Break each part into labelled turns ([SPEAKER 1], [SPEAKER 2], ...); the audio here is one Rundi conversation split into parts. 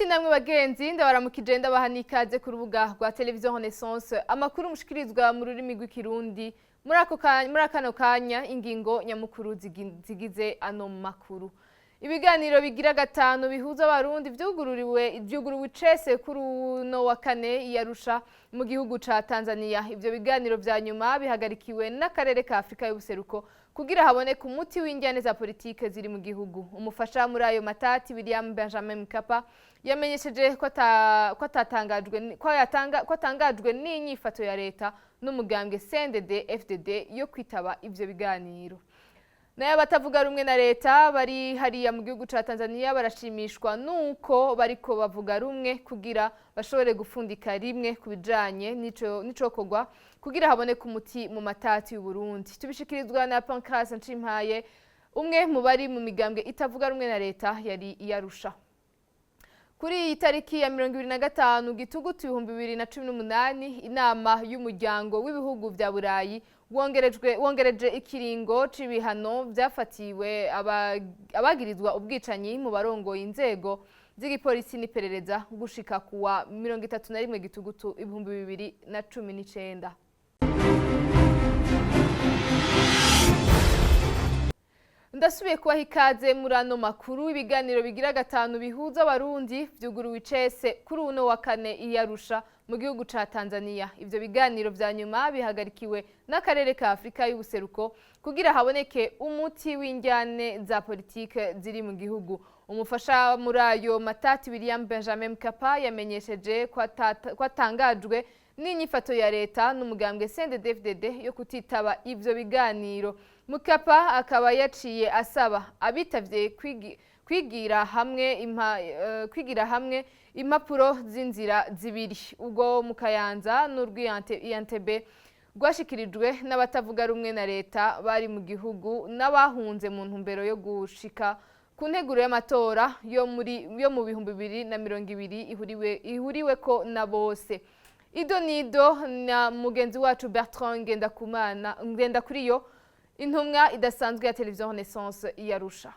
[SPEAKER 1] Nshuti namwe bagenzi, ndabaramukije, ndabaha n'ikaze ku rubuga rwa Televiziyo Renaissance. Amakuru mushikirizwa mu rurimi rw'Ikirundi muri akano kanya. Ingingo nyamukuru zigize ano makuru: ibiganiro bigira gatanu bihuza Abarundi vyugururiwe icese kuri uno wa kane i Arusha mu gihugu ca Tanzania. Ivyo biganiro vya nyuma bihagarikiwe n'akarere ka Afrika y'Ubuseruko kugira haboneke umuti w'injyane za politike ziri mu gihugu. Umufasha muri ayo matati, William Benjamin Mkapa, yamenyesheje ko atatangajwe ko yatanga ko atangajwe n'inyifato ya leta n'umugambwe CNDD FDD yo kwitaba ivyo biganiro. Nayo abatavuga rumwe na leta bari hariya mu gihugu ca Tanzania barashimishwa nuko bariko bavuga rumwe kugira bashobore gufundika rimwe ku bijanye n'icokorwa kugira haboneke umuti mu matati y'u Burundi. Tubishikirizwa na Pancras Nshimpaye, umwe mu bari mu migambwe itavuga rumwe na leta yari iyarusha. Kuri iyi tariki ya 25 Gitugutu 2018, inama y'Umuryango w'Ibihugu vya Burayi wongereje ikiringo c'ibihano vyafatiwe abagirizwa ubwicanyi mu barongoye inzego z'igipolisi n'iperereza gushika kuwa 31 Gitugutu 2019. Ndasubiye kubaha ikaze muri ano makuru. Ibiganiro bigira gatanu bihuza Abarundi vyuguruwe icese kuri uno wa kane i Arusha mu gihugu ca Tanzania. Ivyo biganiro vya nyuma bihagarikiwe n'akarere ka Afrika y'Ubuseruko kugira haboneke umuti w'injyane za politike ziri mu gihugu. Umufasha muri ayo matati, William Benjamin Mkapa, yamenyesheje ko atangajwe n'inyifato ya leta n'umugambwe CNDD-FDD yo kutitaba ivyo biganiro. Mkapa akaba yaciye asaba abitavye kwigira hamwe impapuro z'inzira zibiri, ubwo mu Kayanza n'urw'Entebbe, rwashikirijwe n'abatavuga rumwe na leta bari mu gihugu n'abahunze mu ntumbero yo gushika ku nteguro y'amatora yo mu 2020 ihuriweko na bose. Ido nido na mugenzi wacu Bertrand Ngendakumana Ngendakuriyo, intumwa idasanzwe ya Televiziyo Renaissance i Arusha.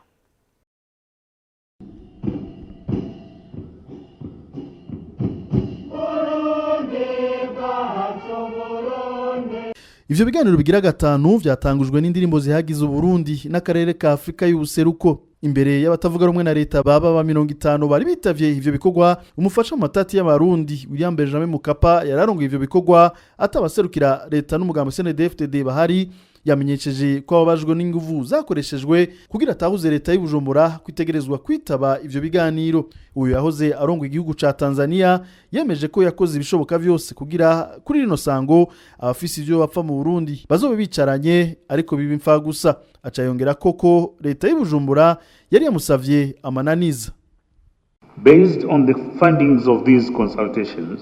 [SPEAKER 2] Ivyo biganiro bigira gatanu vyatangujwe n'indirimbo zihagize Uburundi n'akarere ka Afrika y'Ubuseruko. Imbere y'abatavuga rumwe na leta baba ba 50 bari bitavye ivyo bikorwa, umufasha mu matati y'Abarundi, William Benjamin Mkapa, yararongoye ivyo bikorwa atabaserukira leta n'umugambo CNDD-FDD bahari. Yamenyesheje ko ababajwe n'inguvu zakoreshejwe kugira atahuze leta y'Ubujumbura kwitegerezwa kwitaba ivyo biganiro. Uyu yahoze arongoye igihugu ca Tanzania yemeje ko yakoze ibishoboka vyose kugira kuri rino sango abafise ivyo bapfa mu Burundi bazobe bicaranye, ariko biba imfa gusa. Aca yongera koko leta y'Ubujumbura yari yamusavye amananiza.
[SPEAKER 3] Based on the findings of these consultations,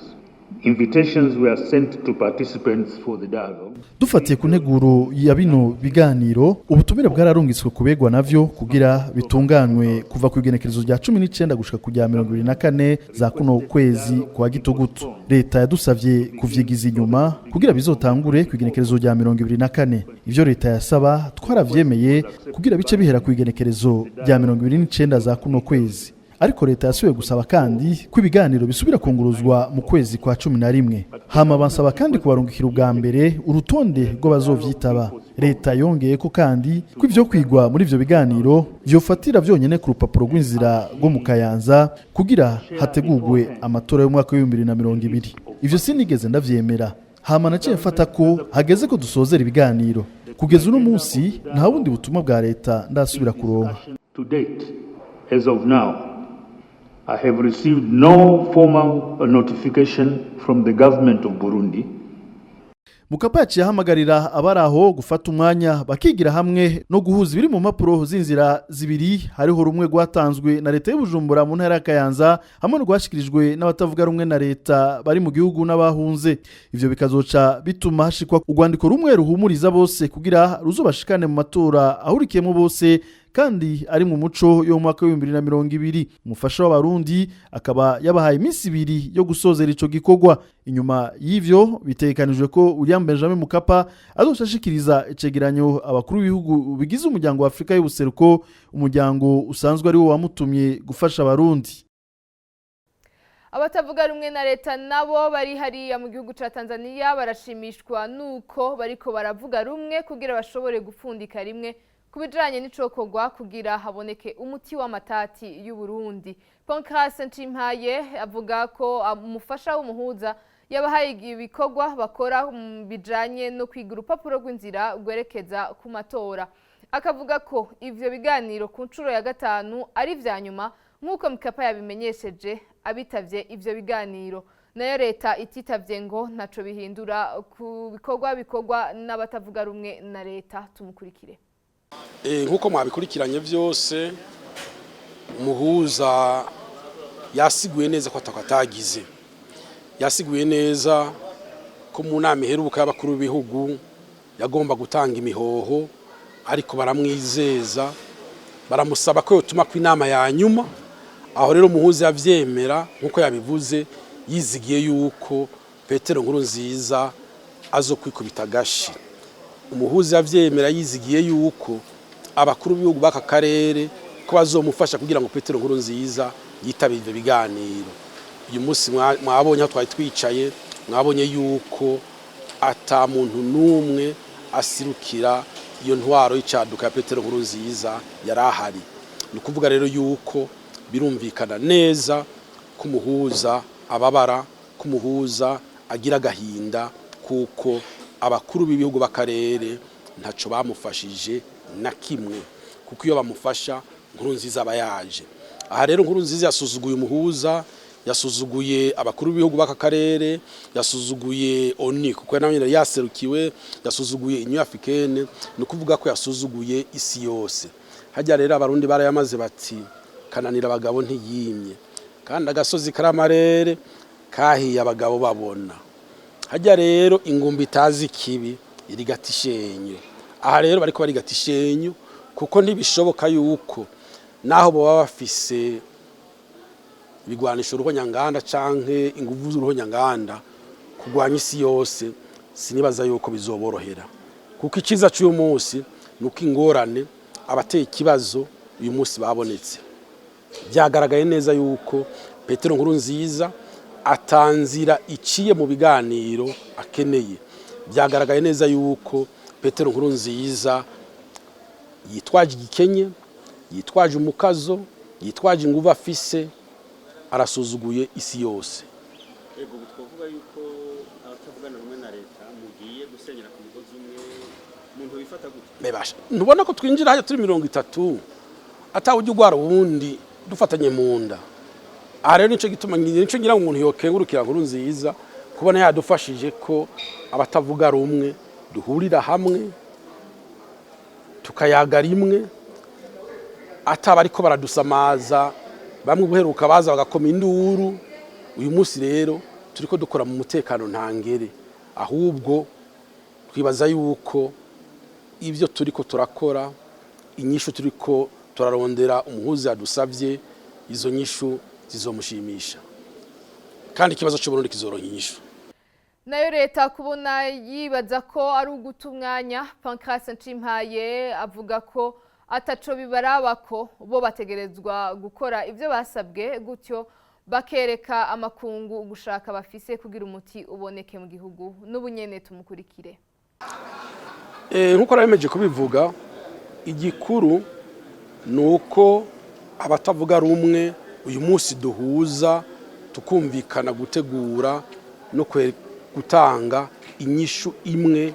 [SPEAKER 3] invitations were sent to participants for the dialogue.
[SPEAKER 2] Dufatiye ku nteguro ya bino biganiro, ubutumire bwararungitswe kubegwa navyo kugira bitunganywe kuva ku igenekerezo rya 19 gushika ku rya 24 za kuno kwezi kwa Gitugutu. Leta yadusavye kuvyigiza inyuma kugira bizotangure ku igenekerezo rya 24. Ivyo leta yasaba twaravyemeye kugira bice bihera ku igenekerezo rya 29 za kuno kwezi, ariko leta yasubiye gusaba kandi ko ibiganiro bisubira kunguruzwa mu kwezi kwa 11. Hama bansaba kandi kubarungikira ubwa mbere urutonde rw'abazovyitaba. Leta yongeye ko kandi ko ivyo kwigwa muri ivyo biganiro vyofatira vyonyene ku rupapuro rw'inzira rwo mu Kayanza kugira hategurwe amatora y'umwaka w'2020. Ivyo sinigeze ndavyemera. Hama naciye mfata ko hageze ko dusozera ibiganiro. Kugeza uno munsi nta bundi butumwa bwa leta ndasubira kuronka.
[SPEAKER 3] To date, as of now, I have received no formal notification from the government of Burundi.
[SPEAKER 2] Mukapa yaciye ahamagarira abari aho gufata umwanya bakigira hamwe no guhuza ibiri mu mpapuro z'inzira zibiri, hariho rumwe rwatanzwe na leta y'Ubujumbura mu ntara ya Kayanza hamwe n'urwashikirijwe n'abatavuga rumwe na leta bari mu gihugu n'abahunze. Ivyo bikazoca bituma hashikwa urwandiko rumwe ruhumuriza bose kugira ruzobashikane mu matora ahurikiyemo bose kandi ari mu muco yo mu mwaka w'2020. Umufasha w'Abarundi akaba yabahaye iminsi 2 yo gusozera ico gikorwa. Inyuma y'ivyo, bitegekanijwe ko William Benjamin Mkapa azoca ashikiriza icegeranyo abakuru b'ibihugu bigize Umuryango wa Afrika y'Ubuseruko, umuryango usanzwe ari wo wamutumye gufasha Abarundi.
[SPEAKER 1] Abatavuga rumwe na leta nabo bari hariya mu gihugu ca Tanzania barashimishwa nuko bariko baravuga rumwe kugira bashobore gupfundika rimwe ku bijanye n'icokorwa kugira haboneke umuti w'amatati y'u Burundi. Pancras Nchimpaye avuga ko umufasha w'umuhuza yabahaye ibikorwa bakora bijanye no kwiga urupapuro rw'inzira rwerekeza ku matora. Akavuga ko ivyo biganiro ku nshuro ya gatanu ari ivya nyuma, nk'uko Mkapa yabimenyesheje abitavye ivyo biganiro. Nayo leta ititavye ngo ntaco bihindura ku bikorwa bikorwa n'abatavuga rumwe na leta. Tumukurikire.
[SPEAKER 4] Nk'uko mwabikurikiranye byose, umuhuza yasiguye neza ko atako atagize. Yasiguye neza ko mu nama iheruka y'abakuru b'ibihugu yagomba gutanga imihoho, ariko baramwizeza, baramusaba ko yotuma ku inama ya nyuma. Aho rero umuhuza yavyemera, nk'uko yabivuze, yizigiye yuko Petero Nkurunziza azokwikubita agashi. Umuhuza yavyemera yizigiye yuko abakuru b'ibihugu b'aka karere ko bazomufasha kugira ngo Petero Nkurunziza yitabire ivyo biganiro. Uyu munsi mwabonye aho twari twicaye, mwabonye yuko ata muntu n'umwe asirukira iyo ntwaro y'icaduka ya Petero Nkurunziza yari ahari. Ni ukuvuga rero yuko birumvikana neza ko umuhuza ababara, ko umuhuza agira agahinda, kuko abakuru b'ibihugu b'akarere ntaco bamufashije na kimwe, kuko iyo bamufasha, Nkurunziza aba yaje. Aha rero Nkurunziza yasuzuguye umuhuza, yasuzuguye abakuru b'ibihugu b'aka karere, yasuzuguye ONU kuko nawe nyene yaserukiwe, yasuzuguye Union Africaine, ni ukuvuga ko yasuzuguye isi yose. Hajya rero Abarundi barayamaze bati: "Kananira abagabo ntiyimye", kandi agasozi karamarere kahiye abagabo babona. Hajya rero ingumba itazi ikibi irigata ishenyo. Aha rero bariko barigata ishenyo, kuko ntibishoboka yuko naho boba bafise ibigwanisho ruhonyanganda canke inguvu z'uruhonyanganda, kurwanya isi yose sinibaza yuko bizoborohera. Kuko iciza c'uyu munsi ni uko ingorane abateye ikibazo uyu munsi babonetse. Byagaragaye neza yuko Petero Nkurunziza atanzira iciye mu biganiro akeneye. Byagaragaye neza yuko Petero Nkurunziza yitwaje igikenye, yitwaje umukazo, yitwaje inguvu afise, arasuzuguye isi yose.
[SPEAKER 5] Ego, ubu twavuga yuko abatavugana rumwe na leta mugiye gusenyera ku mugozi umwe, umuntu wifata gute?
[SPEAKER 4] Bebasha, ntubona ko twinjira hajya turi 30, atawe ujya ugwara uwundi, dufatanye mu nda? Aha rero nico gituma, nico ngira ngo umuntu yokengurukira Nkurunziza kubona yadufashije ko abatavuga rumwe duhurira hamwe, tukayaga rimwe, ataba ariko baradusamaza bamwe ubuheruka baza bagakoma induru. Uyu munsi rero turiko dukora mu mutekano ntangere. Ahubwo twibaza yuko ibyo turiko turakora, inyishu turiko turarondera umuhuza yadusavye, izo nyishu zizomushimisha, kandi ikibazo cy'Uburundi kizoronka inyishu.
[SPEAKER 1] Nayo leta kubona yibaza ko ari uguta umwanya, Pancras Nchimpaye avuga ko ataco bibaraba, ko bo bategerezwa gukora ibyo basabwe, gutyo bakereka amakungu gushaka bafise kugira umuti uboneke mu gihugu. N'ubunyene tumukurikire.
[SPEAKER 4] Nkuko naremeje kubivuga, igikuru ni uko abatavuga rumwe uyu munsi duhuza, tukumvikana gutegura no gutanga inyishu imwe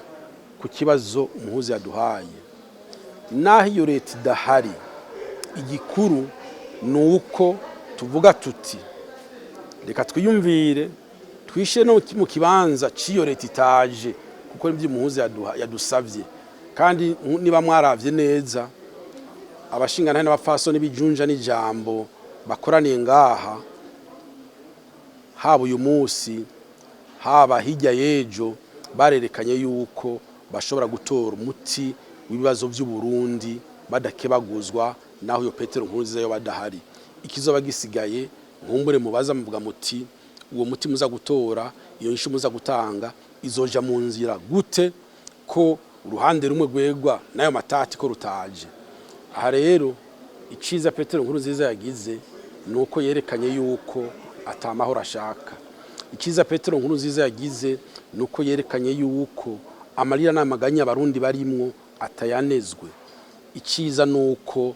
[SPEAKER 4] ku kibazo umuhuza yaduhaye. Naho iyo leta idahari, igikuru ni uko tuvuga tuti: "Reka twiyumvire, twishe no mu kibanza cy'iyo leta itaje", kuko nibyo umuhuza yadusavye. Kandi niba mwaravye neza, abashingantahe n'abapfasoni b'ijunja n'ijambo bakoraniye ngaha, haba uyu munsi, haba hirya y'ejo, barerekanye yuko bashobora gutora umuti w'ibibazo by'u Burundi badakebaguzwa naho iyo Petero Nkurunziza yo badahari. Ikizoba gisigaye, nkumbure mubaza muvuga muti: "Uwo muti muza gutora, iyo nyishu muza gutanga, izoja mu nzira gute ko uruhande rumwe rwegwa n'ayo matati ko rutaje?" Aha rero iciza Petero Nkurunziza yagize ni uko yerekanye yuko atamahoro ashaka. Icyiza Petero Nkurunziza yagize ni uko yerekanye yuko amarira n'amaganya Abarundi barimwo atayanezwe. Icyiza ni uko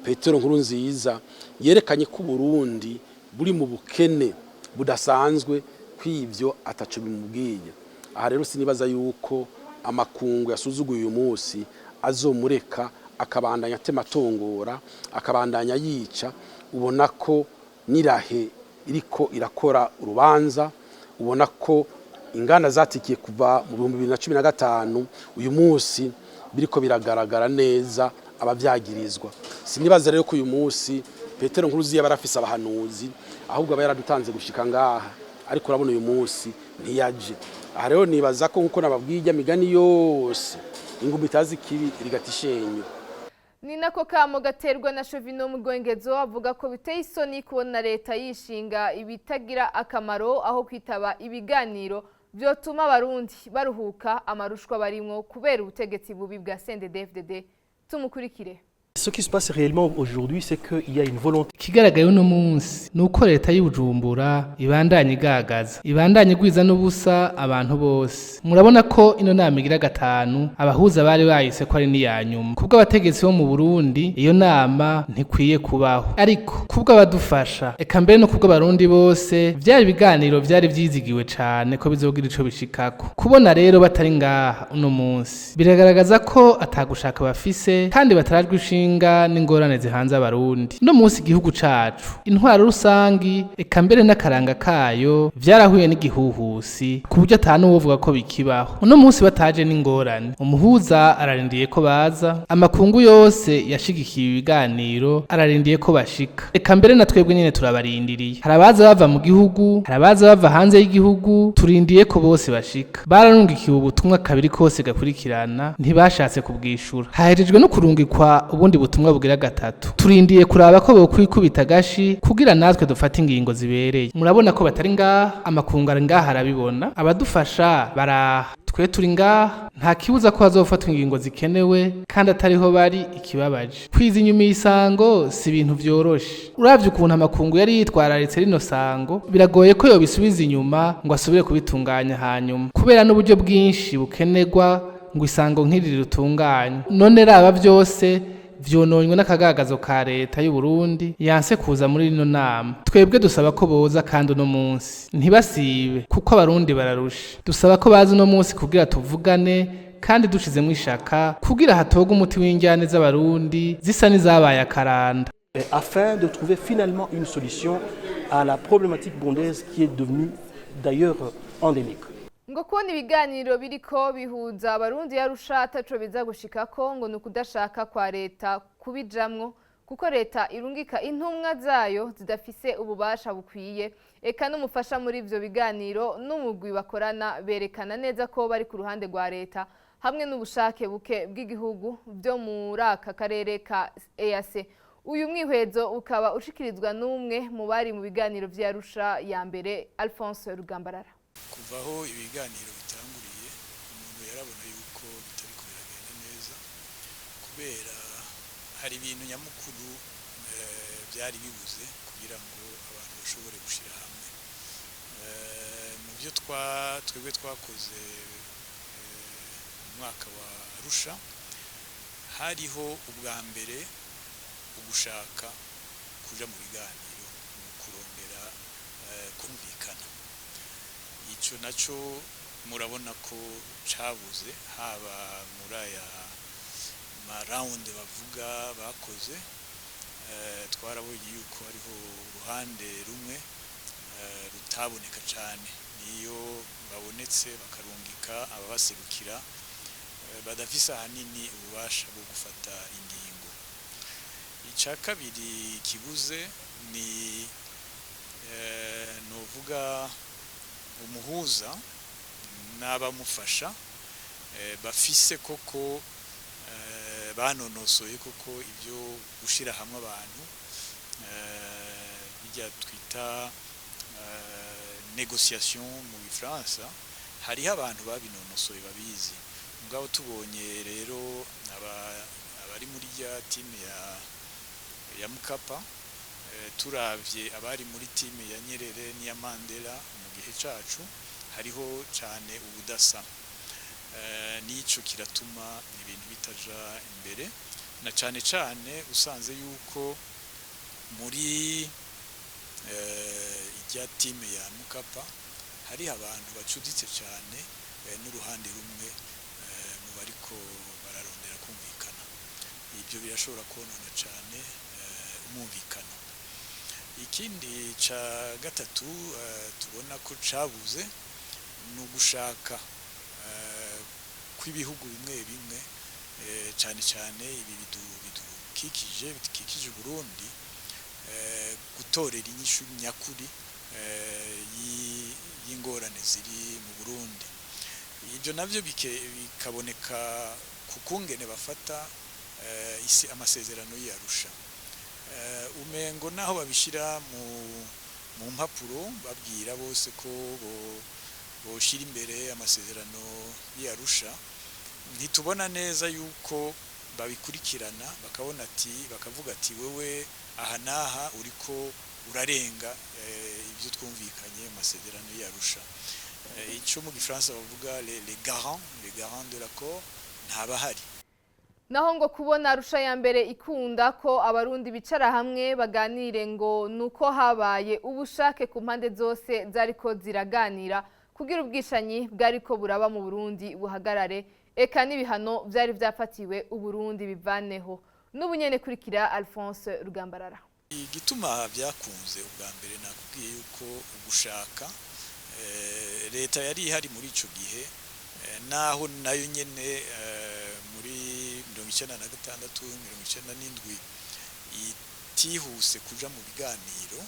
[SPEAKER 4] Petero Nkurunziza yerekanye ko Burundi buri mu bukene budasanzwe, kw'ivyo ataco bimubwiye. Aha rero sinibaza yuko amakungu yasuzuguye uyu munsi azomureka akabandanya atematongora, akabandanya yica. Ubona ko n'Irahe iriko irakora urubanza, ubona ko inganda zatikiye kuva mu 2015, uyu munsi biriko biragaragara neza abavyagirizwa. Sinibaza rero ko uyu munsi Petero Nkurunziza barafise abahanuzi, ahubwo aba yaradutanze gushika ngaha, ariko urabona uyu munsi ntiyaje. Aha rero nibaza ko, nkuko nababwiye, ijya migani yose, inguma itazi ikibi irigata ishenyo.
[SPEAKER 1] Ni nako kamo gaterwa na Shovino Mugwengezo, avuga ko biteye isoni kubona leta yishinga ibitagira akamaro aho kwitaba ibiganiro vyotuma Abarundi baruhuka amarushwa barimwo kubera ubutegetsi bubi bwa CNDD-FDD. Tumukurikire.
[SPEAKER 6] Ce qui se passe réellement aujourd'hui, c'est qu'il y a une volonté
[SPEAKER 7] Ikigaragaye uno munsi ni uko leta y'Ubujumbura ibandanya igagaza, ibandanya igwiza n'ubusa abantu bose. Murabona ko ino nama igira gatanu, abahuza bari bayise ko ari n'iya nyuma. Kubwo abategetsi bo mu Burundi, iyo nama ntikwiye kubaho, ariko kubwo abadufasha, eka mbere no kubwo Abarundi bose, vyari ibiganiro vyari vyizigiwe cane ko bizogira ico bishikako. Kubona rero batari ngaha uno munsi biragaragaza ko atagushaka bafise kandi batarajwe ishinga n'ingorane zihanze Abarundi no munsi. Igihugu cacu, intwaro rusangi, eka mbere n'akaranga kayo vyarahuye n'igihuhusi ku buryo ata n'uwovuga ko bikibaho. Uno munsi bataje n'ingorane. Umuhuza ararindiye ko baza, amakungu yose yashigikiye ibiganiro ararindiye ko bashika, eka mbere na twebwe nyene turabarindiriye. Hari abaza bava mu gihugu, hari abaza bava hanze y'igihugu, turindiye ko bose bashika. Bararungikiwe ubutumwa kabiri kose gakurikirana, ntibashatse kubwishura. Haherejwe no kurungikwa ubundi butumwa bugira gatatu. Turindiye kuraba ko bokwikubita agashi kugira natwe dufate ingingo zibereye. Murabona ko batari ngaha, amakungu ari ngaha arabibona, abadufasha baraha, twe turi ngaha. Nta kibuza ko hazofatwa ingingo zikenewe kandi atariho bari. Ikibabaje, kwiza inyuma isango si ibintu vyoroshe. Uravye ukuntu amakungu yari yitwararitse rino sango, biragoye ko yobisubiza inyuma ngo asubire kubitunganya hanyuma, kubera n'uburyo bwinshi bukenerwa ngo isango nk'iri ritunganywe. None raba, vyose vyononywe n'akagagazo ka leta y'u Burundi yanse kuza muri rino nama. Twebwe dusaba ko boza kandi uno munsi, ntibasibe, kuko Abarundi bararusha. Dusaba ko baza uno munsi kugira tuvugane kandi dushizemwo ishaka, kugira hatorwe umuti w'injyane z'Abarundi zisa n'izabaye akaranda.
[SPEAKER 6] afin de trouver finalement une solution à la problématique burundaise qui est devenue d'ailleurs endémique.
[SPEAKER 1] Ngo kubona ibiganiro biriko bihuza Abarundi yarusha ataco biza gushikako, ngo ni ukudashaka kwa leta kubijamwo, kuko leta irungika intumwa zayo zidafise ububasha bukwiye. Eka n'umufasha muri ivyo biganiro n'umugwi bakorana berekana neza ko bari ku ruhande rwa leta, hamwe n'ubushake buke bw'igihugu byo muri aka karere ka EAC. Uyu mwihwezo ukaba ushikirizwa n'umwe mu bari mu biganiro vy'Arusha ya mbere, Alphonse Rugambarara.
[SPEAKER 8] Kuva aho ibiganiro bitanguriye, umuntu yarabona yuko bitariko biragenda neza, kubera hari ibintu nyamukuru byari bibuze kugira ngo abantu bashobore gushyira hamwe. Mu byo twebwe twakoze mu mwaka wa Arusha, hariho ubwa mbere ugushaka kuja mu biganiro mu kurondera kumvikana. Icyo nacyo murabona ko cabuze, haba muri aya ma rounds bavuga bakoze. Twarabonye yuko hariho uruhande rumwe rutaboneka cyane, niyo babonetse bakarungika ababaserukira badafise ahanini ububasha bwo gufata ingingo. Icya kabiri kibuze ni novuga umuhuza n'abamufasha bafise koko banonosoye koko ibyo gushyira hamwe abantu, bijya twita négociation mu Gifaransa. Hariho abantu babinonosoye babizi. Mugabo tubonye rero abari muri rya team ya Mkapa. Turavye abari muri team ya Nyerere n'iya Mandela mu gihe cacu, hariho cane ubudasa. N'ico kiratuma ibintu bitaja imbere, na cane cane usanze yuko muri irya team ya Mukapa hari abantu bacuditse cane n'uruhande rumwe mu bariko bararondera kumvikana. Ibyo birashobora konona cane umwumvikano. Ikindi ca gatatu tubona ko cabuze ni ugushaka kw'ibihugu bimwe bimwe, cane cane ibi bidukikije, bidukikije Burundi, gutorera inyishu nyakuri y'ingorane ziri mu Burundi. Ibyo navyo bikaboneka ku kungene bafata isi amasezerano y'Arusha. Umengo naho babishira mu mpapuro, babwira bose ko boshira imbere amasezerano y'Arusha, ntitubona neza yuko babikurikirana, bakabona ati, bakavuga ati: "Wewe aha n'aha uriko urarenga ibyo twumvikanye mu masezerano y'Arusha." Ico mu gifaransa bavuga les garants de l'accord ntabahari.
[SPEAKER 1] Naho ngo kubona Arusha ya mbere ikunda ko Abarundi bicara hamwe baganire, ngo nuko habaye ubushake ku mpande zose zariko ziraganira kugira ubwicanyi bwariko buraba mu Burundi buhagarare, eka n'ibihano vyari vyafatiwe Uburundi bivaneho. N'ubu nyene kurikira Alphonse Rugambarara.
[SPEAKER 8] Igituma byakunze, ubwa mbere nakubwiye yuko ugushaka, leta yari ihari muri ico gihe, naho nayo nyene muri 96, 97 itihuse kuja mu biganiro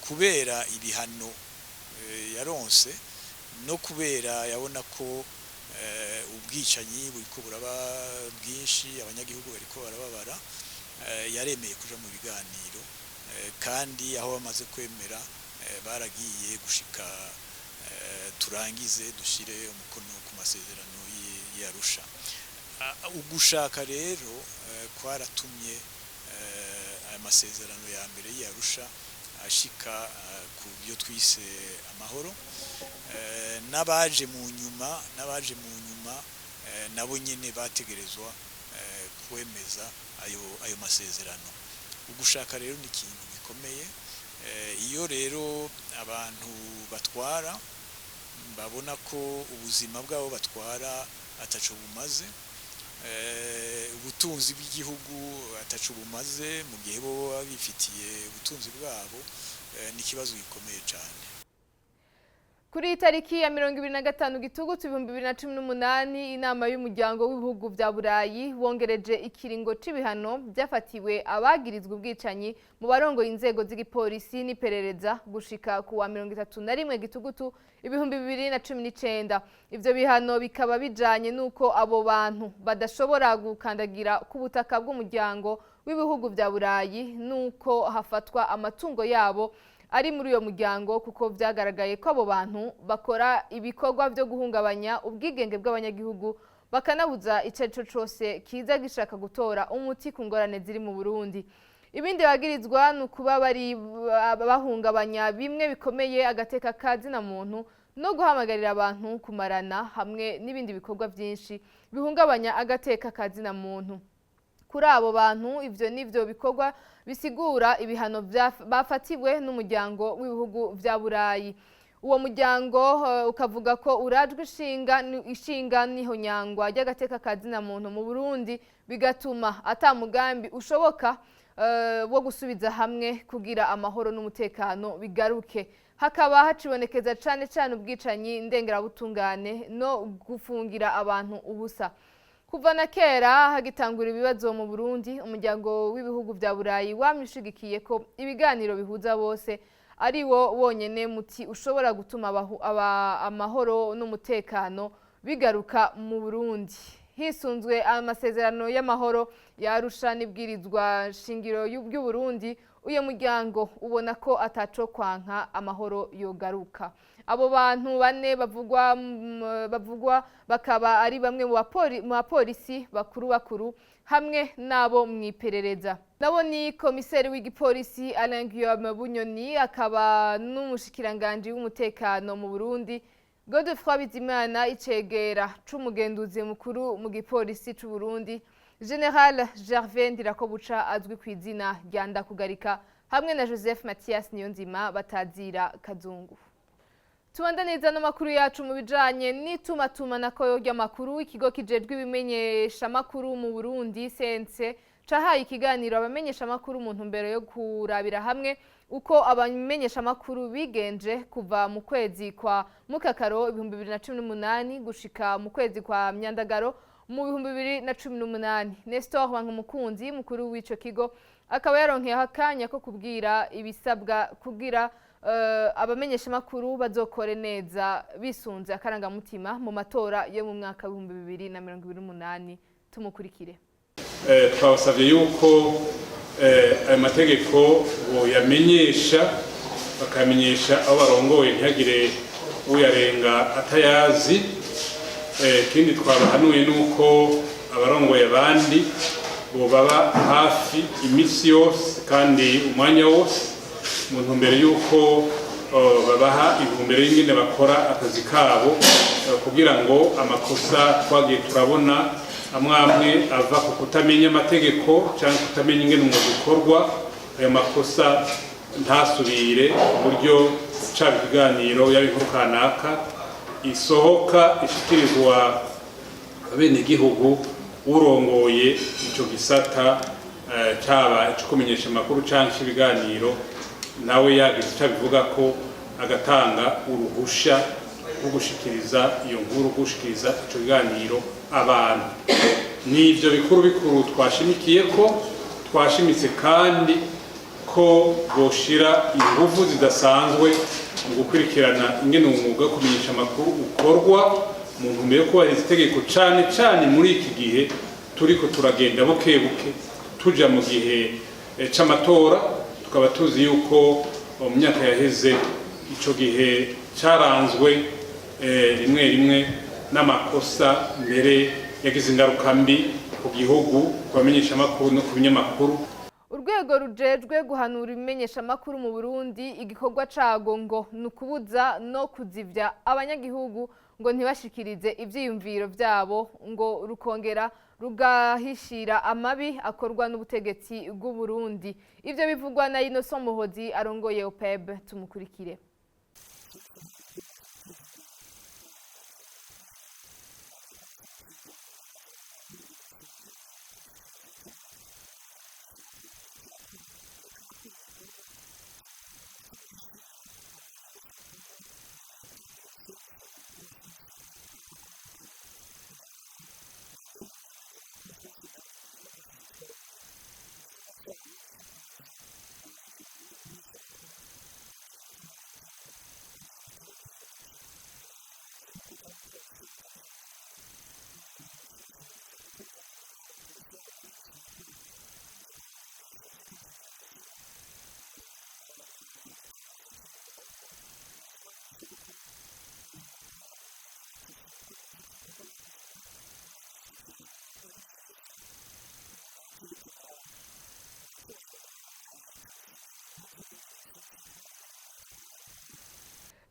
[SPEAKER 8] kubera ibihano yaronse no kubera yabona ko ubwicanyi buriko buraba bwinshi, abanyagihugu bariko barababara, yaremeye kuja mu biganiro. Kandi aho bamaze kwemera, baragiye gushika turangize dushire umukono ku masezerano y'Arusha. Ugushaka rero kwaratumye aya masezerano ya mbere y'Arusha ashika ku byo twise amahoro. N'abaje mu nyuma nabo nyene bategerezwa kwemeza ayo masezerano. Ugushaka rero ni ikintu gikomeye. Iyo rero abantu batwara babona ko ubuzima bwabo batwara ataco bumaze, ubutunzi bw'igihugu ataco bumaze, mu gihe bo baba bifitiye ubutunzi bwabo, ni ikibazo gikomeye cane.
[SPEAKER 1] Kuri iyi tariki ya 25 Gitugutu 2018, inama y'umuryango w'ibihugu vya Burayi wongereje ikiringo c'ibihano byafatiwe abagirizwa ubwicanyi mu barongoye inzego z'igipolisi n'iperereza gushika ku wa 31 Gitugutu 2019. Ivyo bihano bikaba bijanye n'uko abo bantu badashobora gukandagira ku butaka bw'umuryango w'ibihugu vya Burayi, n'uko hafatwa amatungo yabo ari muri uyo muryango, kuko vyagaragaye ko abo bantu bakora ibikorwa vyo guhungabanya ubwigenge bw'abanyagihugu, bakanabuza ico arico cose kiza gishaka gutora umuti ku ngorane ziri mu Burundi. Ibindi bagirizwa ni ukuba bari bahungabanya bimwe bikomeye agateka ka zina muntu no guhamagarira abantu kumarana, hamwe n'ibindi bikorwa vyinshi bihungabanya agateka ka zina muntu. Kuri abo bantu, ivyo nivyo bikorwa bisigura ibihano bafatiwe n'umuryango w'ibihugu vya Burayi. Uwo muryango ukavuga ko urajwe ishinga n'ihonyangwa ry'agateka ka zina muntu mu Burundi, bigatuma ata mugambi ushoboka wo gusubiza hamwe kugira amahoro n'umutekano bigaruke. Hakaba hacibonekeza cane cane ubwicanyi ndengerabutungane no gufungira abantu ubusa. Kuva na kera hagitangura ibibazo mu Burundi, umuryango w'ibihugu vya Burayi wamye ushigikiye ko ibiganiro bihuza bose ari wo wonyene muti ushobora gutuma amahoro n'umutekano bigaruka mu Burundi, hisunzwe amasezerano y'amahoro y'Arusha n'ibwirizwa shingiro ry'u Burundi. Uyo muryango ubona ko ataco kwanka amahoro yogaruka. Abo bantu bane bavugwa bakaba ari bamwe mu bapolisi bakuru bakuru. hamwe n'abo mw'iperereza. Nabo ni komiseri w'igipolisi Alain Guillaume Bunyoni, akaba n'umushikiranganji w'umutekano mu Burundi Godefroid Bizimana, icegera c'umugenduzi mukuru mu gipolisi c'u Burundi Général Gervais Ndirakobuca azwi ku izina rya Ndakugarika, hamwe na Joseph Mathias Niyonzima batazira Kazungu. Tubandaniza n'amakuru yacu mu bijanye n'itumatumanako ry'amakuru. Ikigo kijejwe ibimenyeshamakuru mu Burundi, CNC, cahaye ikiganiro abamenyeshamakuru mu ntumbero yo kurabira hamwe uko abamenyeshamakuru bigenje kuva mu kwezi kwa Mukakaro 2018 gushika mu kwezi kwa Myandagaro mu 2018. Nestor Bankumukunzi, mukuru w'ico kigo, akaba yaronkeyeho akanya ko kubwira ibisabwa kugira abamenyeshamakuru bazokore neza bisunze akarangamutima mu matora yo mu mwaka w'2028. Tumukurikire.
[SPEAKER 9] Twabasabye yuko ayo mategeko boyamenyesha, bakamenyesha abo barongoye, ntihagire uyarenga atayazi. Ikindi twabahanuye ni uko abarongoye abandi bobaba hafi iminsi yose kandi umwanya wose, mu ntumbero y'uko babaha intumbero y'ingene bakora akazi kabo, kugira ngo amakosa twagiye turabona amwe amwe ava ku kutamenya amategeko cyangwa kutamenya ingene umwuga ukorwa, ayo makosa ntasubire, ku buryo caba ikiganiro, yaba inkuru kanaka isohoka ishikirizwa abenegihugu, urongoye ico gisata, caba ico kumenyesha amakuru canke ibiganiro, nawe yagize ico abivuga ko agatanga uruhusha rwo gushikiriza iyo nkuru, gushikiriza ico kiganiro abantu. Nivyo bikuru bikuru twashimikiye ko. Twashimitse kandi ko boshira inguvu zidasanzwe mu gukurikirana ingene umwuga wo kumenyesha amakuru ukorwa mu ntumbero yo kubahiriza itegeko, cane cane muri iki gihe turiko turagenda buke buke tuja mu gihe c'amatora, tukaba tuzi yuko mu myaka yaheze ico gihe caranzwe rimwe rimwe n'amakosa, mbere yagize ingaruka mbi ku gihugu, ku bamenyeshamakuru no ku binyamakuru.
[SPEAKER 1] Urwego rujejwe guhanura ibimenyeshamakuru mu Burundi, igikorwa cago ngo ni ukubuza no kuzivya abanyagihugu ngo ntibashikirize ivyiyumviro vyabo, ngo rukongera rugahishira amabi akorwa n'ubutegetsi bw'u Burundi. Ivyo bivugwa na Innocent Muhozi arongoye OPEB. Tumukurikire.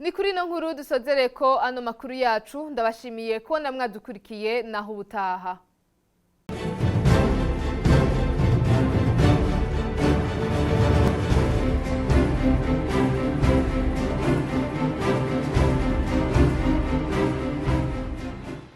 [SPEAKER 1] Ni kuri ino nkuru dusozere ko ano makuru yacu. Ndabashimiye ko namwadukurikiye. Naho ubutaha.